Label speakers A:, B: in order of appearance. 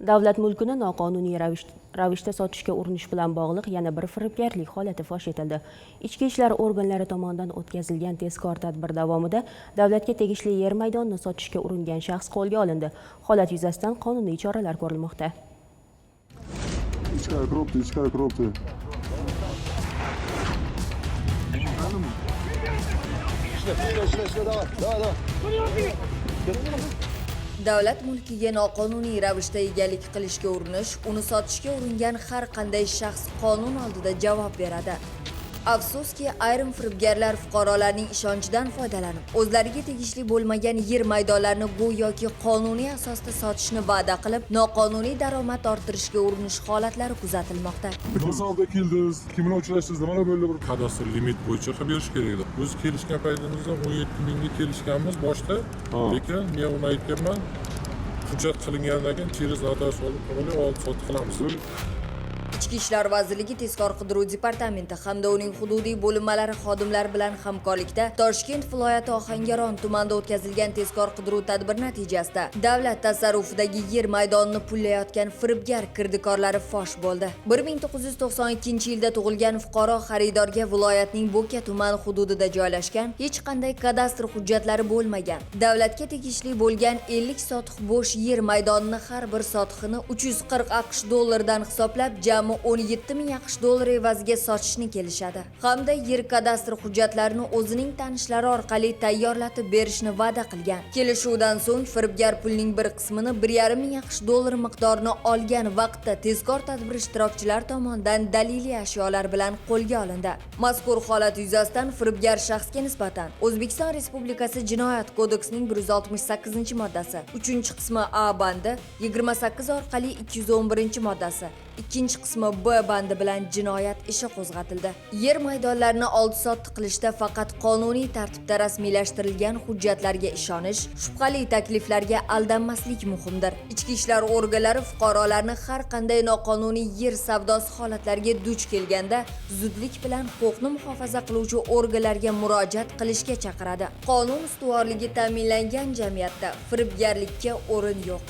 A: Davlat mulkini noqonuniy ravishda sotishga urinish bilan bog'liq yana bir firibgarlik holati fosh etildi. Ichki ishlar organlari tomonidan o'tkazilgan tezkor tadbir davomida davlatga tegishli yer maydonini sotishga uringan shaxs qo'lga olindi. Holat yuzasidan qonuniy choralar ko'rilmoqda.
B: Ichkari kiribdi, ichkari kiribdi.
C: Ishla, ishla, ishla, давай, давай, давай.
D: Davlat mulkiga noqonuniy ravishda egalik qilishga urinish, uni sotishga uringan har qanday shaxs qonun oldida javob beradi. Afsuski, ayrim firibgarlar fuqarolarning ishonchidan foydalanib, o'zlariga tegishli bo'lmagan yer maydonlarini go'yoki qonuniy asosda sotishni va'da qilib, noqonuniy daromad orttirishga urinish holatlari kuzatilmoqda.
B: Nima sababda keldingiz? Kim bilan uchrashdingiz? Nimalar bo'ldi bir?
E: Kadastr limit bo'yicha qilib berish kerak edi. Biz kelishgan paytimizda 17 mingga kelishganmiz boshda, lekin men uni aytganman, hujjat qilingandan keyin через notarius olib qilib oldi sotdi qilamiz.
D: Ichki ishlar vazirligi tezkor qidiruv departamenti hamda uning hududiy bo'linmalari xodimlari bilan hamkorlikda Toshkent viloyati Ohangaron tumanida o'tkazilgan tezkor qidiruv tadbiri natijasida davlat tasarrufidagi yer maydonini pullayotgan firibgar kirdikorlari fosh bo'ldi. 1992-yilda tug'ilgan fuqaro xaridorga viloyatning Bo'ka tumani hududida joylashgan hech qanday kadastr hujjatlari bo'lmagan davlatga tegishli bo'lgan 50 sotix bo'sh yer maydonini har bir sotixini 340 AQSh dollaridan hisoblab, jami 17 ming AQSh dollari evaziga sotishni kelishadi hamda yer kadastr hujjatlarini o'zining tanishlari orqali tayyorlatib berishni va'da qilgan. Kelishuvdan so'ng firibgar pulning bir qismini, 1,5 ming AQSh dollari miqdorini olgan vaqtda tezkor tadbir ishtirokchilari tomonidan daliliy ashyolar bilan qo'lga olindi. Mazkur holat yuzasidan firibgar shaxsga nisbatan O'zbekiston Respublikasi Jinoyat kodeksining 168 moddasi 3 qismi A bandi, 28 orqali 211 moddasi 2 qismi B bandi bilan jinoyat ishi qo'zg'atildi. Yer maydonlarini oldi-sotdi qilishda faqat qonuniy tartibda rasmiylashtirilgan hujjatlarga ishonish, shubhali takliflarga aldanmaslik muhimdir. Ichki ishlar organlari fuqarolarni har qanday noqonuniy yer savdosi holatlariga duch kelganda zudlik bilan huquqni muhofaza qiluvchi organlarga murojaat qilishga chaqiradi. Qonun ustuvorligi ta'minlangan jamiyatda firibgarlikka o'rin yo'q.